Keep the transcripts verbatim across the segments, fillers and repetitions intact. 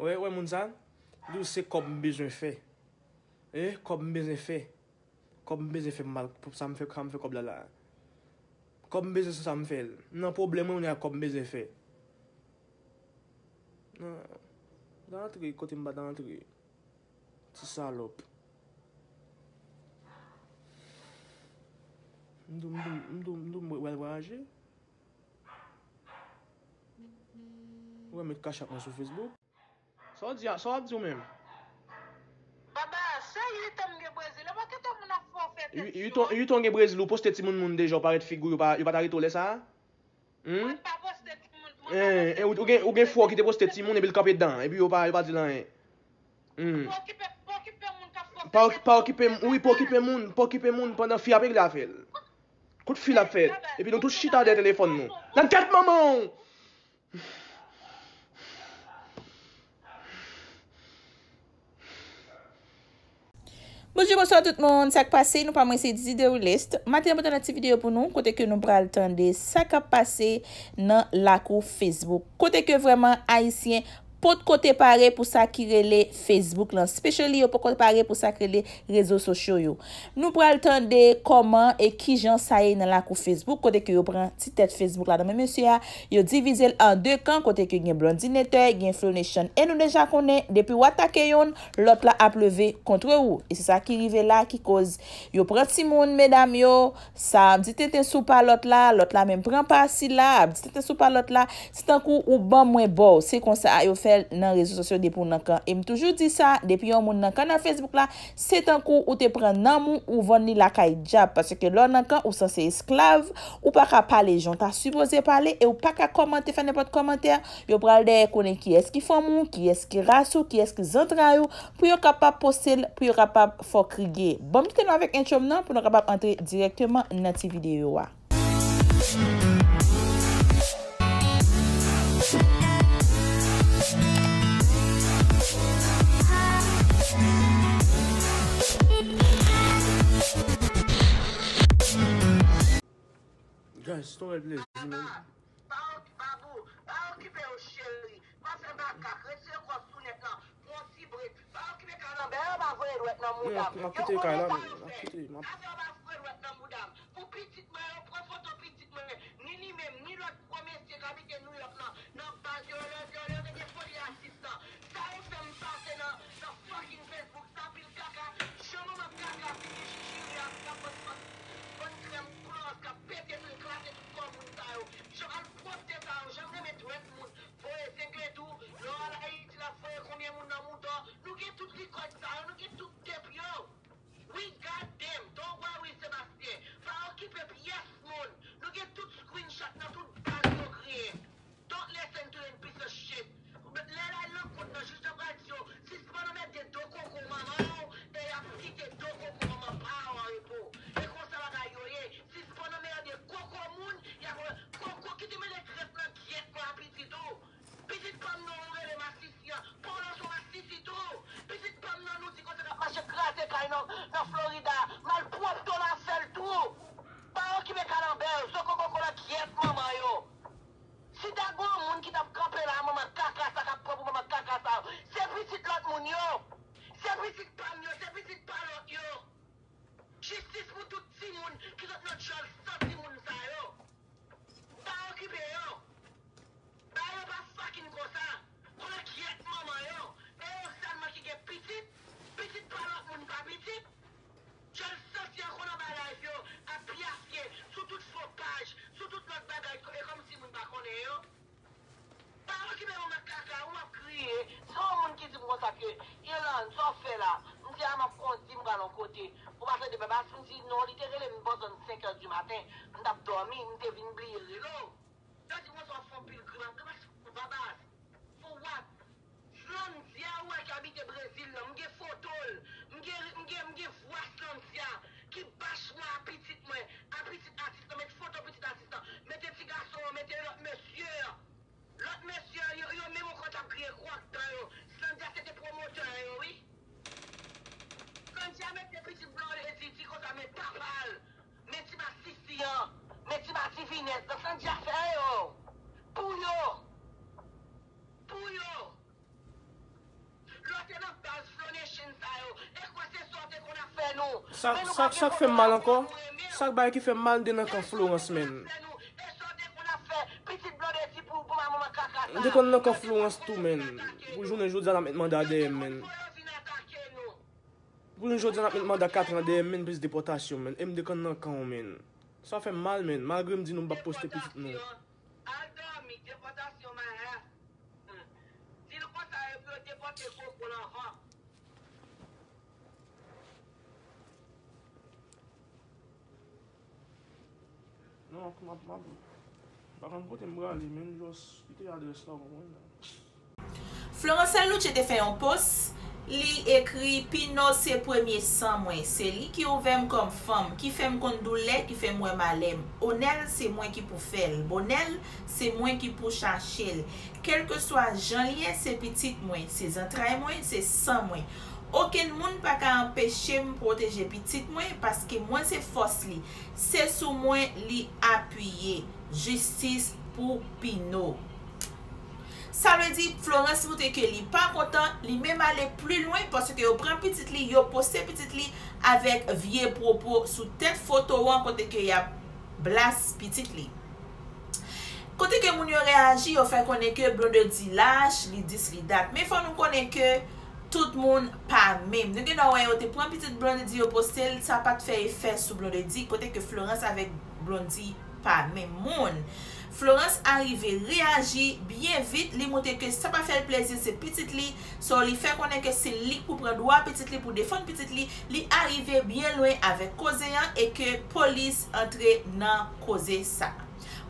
Wè, wè moun sa? Li di w se kòb m bezwen fè. E, kòb m bezwen fè. Kòb m bezwen fè m al, pou sa m fè, sa m fè kòb la la. Kòb m bezwen se sa m fè l. M nan pwoblèm mwen, kounye a kòb m bezwen fè. Nan, nan antre kote m pa t antre. Ti salòp. M di w, m di w, m di w, m di w, mwen pral voyaje. Ou wè met kachap mwen sou Facebook. Sa w di a, sa w ap di w menm? Baba, se uit an m gen Brezil. E pa kite moun ap fè w fè tèt cho. Uit an gen Brezil, ou poste timoun moun deja, ou parèt figi w, yo pa, yo pa t arete w lè sa a? Mwen pa poste timoun, mwen pa poste timoun. Ou gen, ou gen frè w ki te poste timoun epi l kanpe dan, epi yo pa, yo pa di l anyen. Hmm. Pa okipe, pa okipe moun k ap fè w fè tèt cho. Pa okipe, wi, pa okipe moun, pa okipe moun pandan fi ap regle afè l. Kout fi l ap fè. Epi nou tout chita dèyè telefòn nou. Nan tèt manman w! Bonjou, bonswa tout moun. Sa k pase? Nou pa mwen se Didi Derilist. Maten an pote yon ti videyo pou nou, kote ke nou pral tande sa k ap pase nan lakou Facebook. Kote ke vrèman Ayisyen potko te pare pou sa ki rele Facebook lan. Especially yo poko pare pou sa ki rele rezo sosyo yo. Nou pral tande kòman e kijan sa ye nan lakou Facebook, kote ke yo pran ti tèt Facebook la nan men mesye a, yo divize l an de kan, kote ke gen Blondinatè, gen Flow Nation. E nou deja konnen, depi w atake youn, lòt la ap leve kont ou. E se sa ki rive la, ki koz yo pran timoun, medam yo, sa ap di tenten sou pa lòt la, lòt la menm pran pa sila, ap di tenten sou pa lòt la, se tankou ou ban mwen ba w. Se konsa yo fè l nan rezo sosyo depi w nan kan. E m toujou di sa, depi yon moun nan kan nan Facebook la, se tankou ou te pran nanm ou, ou vann li lakay dyab. Paske lè w nan kan, ou sanse esklav, ou pa ka pale jan w ta sipoze pale, e ou pa ka kòmante, fè nenpòt kòmantè. Yo pral dèyè konnen kiyès ki fanmi w, kiyès ki ras ou, kiyès ki zantray ou, pou yo kapab poste l, pou yo kapab fè w kriye. Bon, m kite nou avèk entwo m nan pou nou kapab antre dirèkteman nan ti videyo a. Guys, se yon bèl plezi, man. Pa okipe yo, cheri. Pa fè makak. Retire kò w sou nèt lan. Pran ti brek. Pa okipe Kalanbè, yo pa voye dwèt nan mouda m. Yo konnen sa yo fè. Afè yo pa voye dwèt nan mouda m. Pou pitit mwen, yo pran foto pitit mwen. Ni li menm, ni lòt gwo mesye k abite Nouyòk lan. Nan baz yo, lè, lè, lè yo te gen foli asistan. Sa yo fè m pase nan, nan fucking Facebook. Sa pil kaka. Jan manman kaka fini chichiri ak, ak bann, bann, bann krèm klòs k ap pete, epi l klate tout kò moun sa yo. Jan malpwòpte sa yo, jan renmen dwèt moun. Voye zengle tou, lè w al Ayiti l ap voye konbyen moun nan mouton. Nou gen tout rikòd sa yo, nou gen tout tep yo. We got them, don't worry Sebastien. Pa okipe pyès moun. Nou gen tout screenshot nan tout baz yo griyen. Don't listen to them piece of shit. Lè l al nan kont nan, jij nan pral di yo, sispann anmède do koko manman w, e y ap site do koko manman pa w an repo. E konsa bagay yo ye. Sispann anmède koko moun, y ap koko ki te mete krèt nan gyèt mwen a pitit ou. Pitit pa m nan ou rele m asisyan, pa w nan son asisi tou. Pitit pa m nan nou di konsa k ap mache kraze kay nan, nan Florida, malpwòpte w nan sèl tou. Pa okipe Kalanbè, zo koko kola gyèt manman yo. Si ta gen yon moun ki t ap kanpe la, manman kaka sa k ap pran pou manman kaka sa yo, se pitit lòt moun yo. Se pitit pa m yo, se pitit pa lòt yo. Jistis pou tout timoun ki sot nan djòl san timoun sa yo. Pa okipe yo. Ba yo pa fakin konsa. Kola gyèt manman yo. E yo sèlman ki gen pitit. Pitit pa lòt moun pa pitit. Djòl santi an konn anba live yo ap pyafye sou tout fo paj, sou tout lòt bagay, e kòmsi moun pa konnen yo. Pa okipe manman kaka, ou ap kriye. Se yon moun ki di m konsa ke, Ilan, sa w fè la? M di a m ap kondi, m pral yon kote. Ou pa tande Babas? M di non, li te rele m bò zòn senk è di maten. M t ap dòmi, m te vin bliye rele w. Yo di konsa w ap fè yon pil grimas. Grimas pou Babas. For what? Slandia ou wè ki abite Brezil lan, m gen foto l. M gen, m gen, m gen vwa Slandia ki bach mwen a pitit mwen, a pitit atis lan, met foto pitit atis lan, mete ti gason an, mete lòt mesye an. Lòt mesye yo, yo menm ankò t ap griyen kwak dan yo. Slandia se te pwomotè yo, wi. Slandia mete pitit blan yo, li di, di konsa, men papa l, men ti masisi an, men ti madivinèz lan. Slandia fè yo. Pou yo. Pou yo. Sa, sa, sa k fè m mal ankò? Sa k bagay ki fè m mal, m te nan kan Florence, menn. M te konn nan kan Florence tou, menn. Pou jounen jodi a, n ap met manda dèyè m, menn. Pou jounen jodi a, n ap met manda katran dèyè m, menn, plis depòtasyon, menn. E m te konn nan kan w, menn. Sa fè m mal, menn. Malgre m di nou m p ap poste pitit nou. Al dòmi, depòtasyon, my ass. Di l konsa, epi yo depòte koko l anvan. Non, m ap, m ap, m ap, m pa konn kote m prale, men just kite adrès la pou mwen. Florence Luce te fè yon post, li ekri, Pino se premye san mwen, se li ki ouvè m kòm fanm, ki fè m konn doulè, ki fè m wè malè m. Onèl, se mwen ki pou fè l. Bonèl, se mwen ki pou chache l. Kèlkeswa jan l ye, se pitit mwen, se zantray mwen, se san mwen. Okenn moun pa ka anpeche m pwoteje pitit mwen, paske mwen se fòs li. Se sou mwen li apiye. Jistis pou Pino. Sa vle di, Florence montre ke li pa kontan, li menm ale pli lwen, paske yo pran pitit li, yo poste pitit li avèk vye pwopo sou tèt foto an, kote ke y ap blas pitit li. Kote ke moun yo reyaji, yo fè konnen ke Blondedy lach, li dis, li dat. Men fò nou konnen ke tout moun pa menm. Nou gen dwa wè yo te pran pitit Blondedy, yo poste l, sa pa t fè efè sou Blondedy, kote ke Florence avèk Blondedy pa menm moun. Florence arive reyaji byen vit, li montre ke sa pa fè l plezi, se pitit li. So, li fè konnen ke se li k pou pran dwa pitit li, pou defann pitit li. Li arive byen lwen avèk koze an e ke polis antre nan koze sa.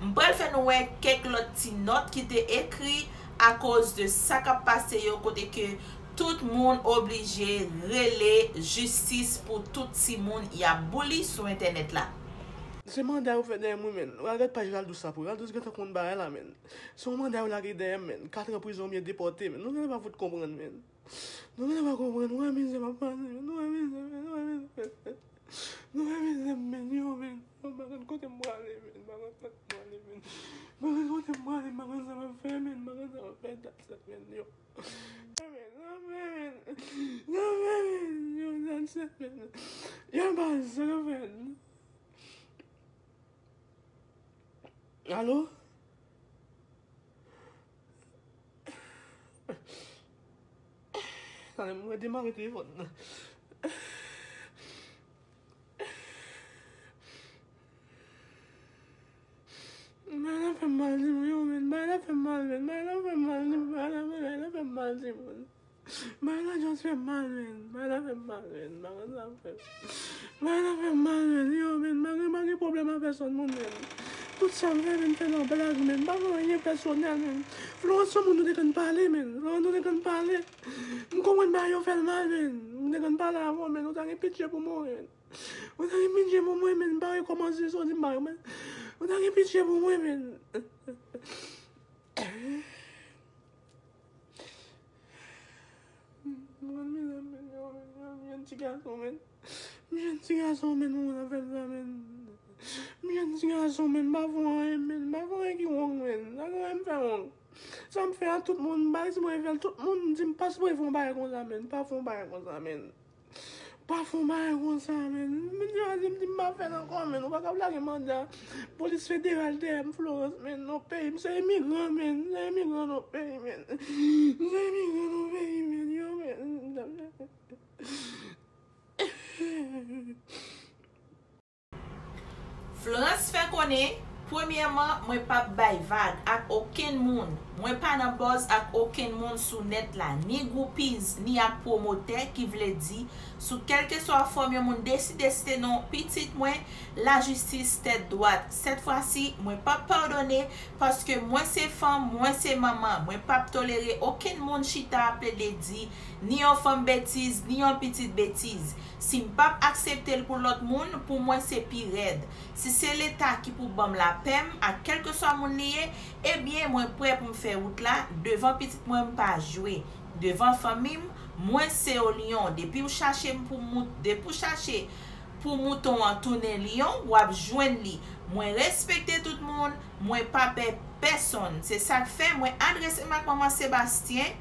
M pral fè nou wè kèk lòt ti nòt ki te ekri akoz de sa k ap pase yo, kote ke tout moun oblije rele jistis pou tout timoun y ap bouli sou entènèt la. Se manda yo fè dèyè mwen, menn. Ou al gad paj Raldous la pou Raldous gentan konn bagay la, menn. Se yon manda yo lage dèyè m, menn. Katran prizon oubyen depòte, menn. Nou genlè pa fout konprann, menn. Nou genlè pa konprann. Nou wè mizè m ap pase, menn. Nou wè mizè, menn. Nou wè mizè, menn. Nou wè mizè m, menn. Yo, menn. Yo, m pa konn kote m prale, menn. M pa konn kote m prale, menn. M pa konn kote m prale, m pa konn sa m ap fè, menn. M pa konn sa m ap fè, dat sa, menn. Yo. Sa fè, menn. Sa fè, menn. Sa fè, menn. Yo, dat sa, menn. Yo, baz, sa k ap fèt? Alo? Tande, mwen demare telefòn nan. Bagay la fè m mal, timoun, yo, menn. Bagay la fè m mal, menn. Bagay la fè m mal, timoun. Bagay la, bagay la fè m mal, timoun. Bagay la just fè m mal, menn. Bagay la fè m mal, menn. Bagay la fè m mal, menn. Yo, menn, m pa gen, m pa gen pwoblèm a pèsòn moun, menn. Tout sa m fè, menn, fè nan blag, menn. M pa gen anyen pèsonèl, menn. Florence, se moun nou te konn pale, menn. Florence, nou te konn pale. M konprann bagay yo fè l mal, menn. M te konn pale avè w, menn. Ou ta gen pitye pou mwen, menn. Ou ta gen pitye pou mwen, menn. M pa rekòmanse sa w di m pa, menn. Ou ta gen pitye pou mwen, menn. Mwen mizè, menn, yo, menn, yo, m jwenn ti gason, menn. M jwenn ti gason, menn, mwen ap fè sa, menn. M jwenn ti gason, menn, m pa fè anyen, menn, m pa fè anyen ki wrong, menn. Sa gen anyen m fè wrong. Sa m fè a tout moun, m pa di mwen fè l, tout moun di m pa sipoze fè yon bagay konsa, menn, pa fè yon bagay konsa, menn. Pa fè yon bagay konsa, menn. Menn, yo di m di m pa fè l ankò, menn. Ou pa ka ap lage manda polis federal dèyè m, Florence, menn, nan peyi m. Se imigran, menn. Se imigran nan peyi, menn. Se imigran nan peyi, menn. Yo, menn. Florence fè konnen, premyèman, mwen p ap bay vag ak okenn moun. Mwen pa nan buzz ak okenn moun sou nèt la, ni groupies, ni ak pwomotè, ki vle di, sou kèlkeswa fòm yon moun deside site non pitit mwen, lajistis tèt dwat. Sèt fwa si, mwen p ap padone, paske mwen se fanm, mwen se manman. Mwen p ap tolere okenn moun chita ap plede di, ni yon fanm betiz, ni yon pitit betiz. Si m p ap aksepte l pou lòt moun, pou mwen se pi rèd. Si se Leta ki pou ban m lapè m ak kèlkeswa moun li ye, ebyen, mwen prè pou m fè wout la. Devan pitit mwen, m pa jwe. Devan fanmi m, mwen se yon lyon. Depi w chache m pou mout-, depi w chache pou mouton an tounen lyon, w ap jwenn li. Mwen respekte tout moun, mwen pa pè pèsonn. Se sa k fè mwen adrese m ak manman Sebastyen,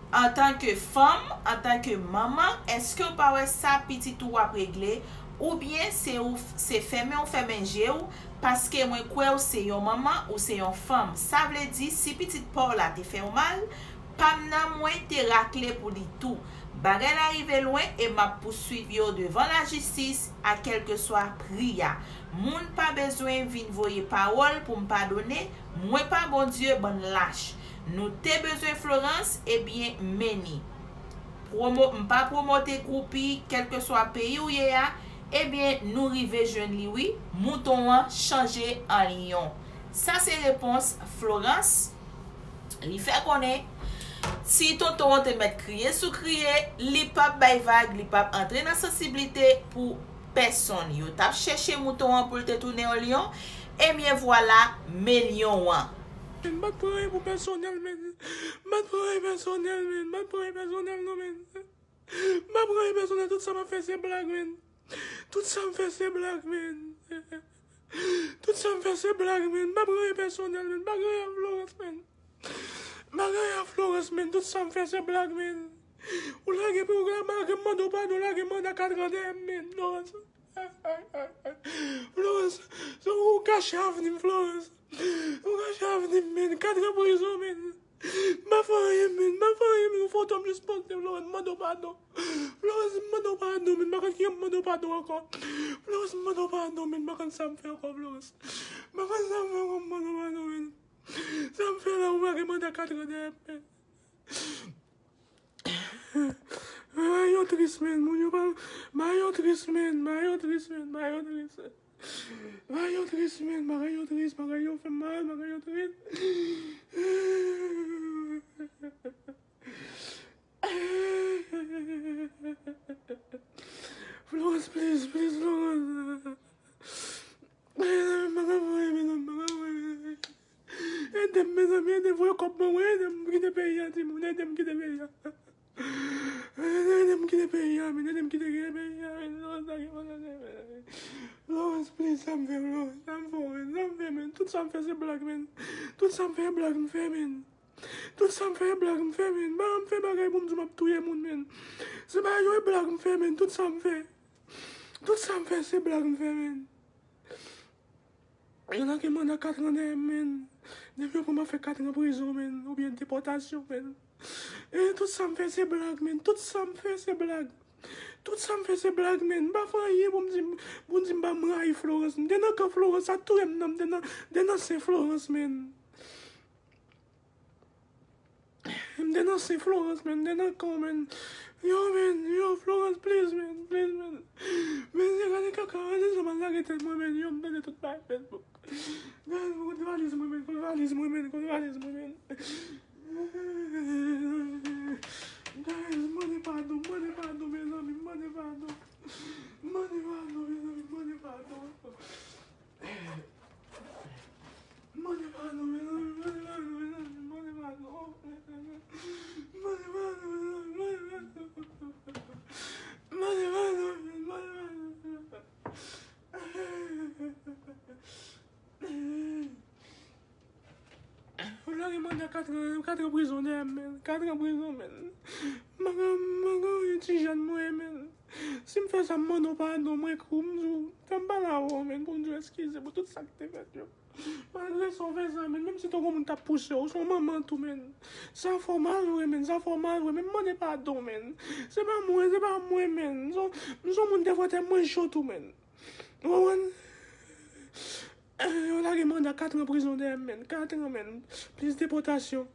Antanke fanm, antanke manman, èske w pa wè sa pitit ou ap regle? Oubyen se ou, se fèmen ou fèmen je w, paske mwen kwè w se yon manman, ou se yon fanm. Sa vle di, si pitit pa w la te fè w mal, pa m nan mwen te rakle pou li tou. Bagay la rive lwen e m ap pouswiv yo devan lajistis a kèlkeswa pri a. Moun pa bezwen vin voye pawòl pou m padone, mwen pa Bondye, bann lach. Nou te bezwen Florence, ebyen men ni. Pwomo, m pa pwomote kroupi, kèlkeswa peyi w ye a, ebyen nou rive jwenn li wi, mouton an chanje an lyon. Sa se repons Florence. Li fè konnen si tonton an te mèt kriye sou kriye, li p ap bay vag, li p ap antre nan sansiblite pou pèsonn. Yo t ap chèche mouton an pou l te tounen yon lyon, ebyen vwala, men lyon an. M pa t pran anyen pou pèsonèl, men. M pa t pran anyen pèsonèl, men. M pa t pran anyen pèsonèl, non, men. M pa pran anyen pèsonèl, tout sa m ap fè se blag, men. Tout sa m fè se blag, men. Tout sa m fè se blag, men. M pa pran anyen pèsonèl, men. M pa gen anyen ak Florence, men. M pa gen anyen ak Florence, men. Tout sa m fè se blag, men. Ou lage pou ou lage m mande w padon, lage manda katran dèyè m, men. Florence. Florence, se ou kache avni m, Florence. Ou kache avni m, men. Katran prizon, men. M pa fè anyen, men. M pa fè anyen, men. Yon foto m jis poste, Florence, m mande w padon. Florence, m mande w padon, men. M pa konn kijan m mande w padon ankò. Florence, m mande w padon, men. M pa konn sa m fè ankò, Florence. M pa konn sa m fè ankò, m mande w padon, men. Sa m fè la, ou lage manda katran dèyè m, men. Bagay yo tris, men. Moun yo pa. Bagay yo tris, men. Bagay yo tris, men. Bagay yo tris. Bagay yo tris, men. Bagay yo tris. Bagay yo fè m mal. Bagay yo tris. Florence, please, please, Florence. Mezanmi, m pa ka voye, mezanmi, m pa ka voye. Ede m, mezanmi, ede m, voye kòb mwen, ede m kite peyi a, timoun, ede m kite peyi a. Ede m kite peyi a, men, ede m kite peyi a, men, Florence, sa ki pase, men. Florence, please, sa m fè, Florence, sa m fè, men, sa m fè, men, tout sa m fè se blag, men. Tout sa m fè blag m fè, men. Tout sa m fè blag m fè, men. M pa janm fè bagay pou m di m ap touye moun, men. Se bagay yo e blag m fè, men, tout sa m fè. Tout sa m fè se blag m fè, men. Yo lage manda katran dèyè m, men. Depi yo pran m ap fè katran prizon, men, oubyen depòtasyon, men. E tout sa m fè se blag, men. Tout sa m fè se blag. Tout sa m fè se blag, men. M pa fè anyen pou m di, pou m di m pa m rayi Florence. M te nan kan Florence, sa touye m nan. M te nan, m te nan sen Florence, men. M te nan sen Florence, men, m te nan kan, men. Yo, men, yo, Florence, please, men, please, men. Men, se gade kaka, gade jan m al lage tèt mwen, men, yo, m tande tout bagay Facebook. Guys, kote valiz mwen, men, kote valiz mwen, men, kote valiz mwen, men. Guys, mande padon, mande padon, mezanmi, mande padon. Mande padon, mezanmi, mande padon. Mande padon, mezanmi, mande padon, mezanmi, mande padon. Mande padon, mezanmi, mande padon. Mande padon, mande padon. Ou lage manda katran, katran prizon dèyè m, men. Katran prizon, men. M pa gen, m pa gen yon ti jèn mwen, men. Si m fè sa, m mande w padon, mwen ekri w, m di w, fè m pale avè w, men, pou m di w eskize pou tout sa k te fèt yo. Malgre sa w fè sa, men, menm si te gon moun t ap pouse w, ou se yon manman tou, men. Sa fè w mal vre, men, sa fè w mal vre, men, m mande padon, men. Se pa mwen, se pa mwen, men. M se yon, m se yon moun defwa tèt mwen cho tou, men. Ou konprann? Yo lage manda katran prizon dèyè m, men. Katran, men. Plis depòtasyon.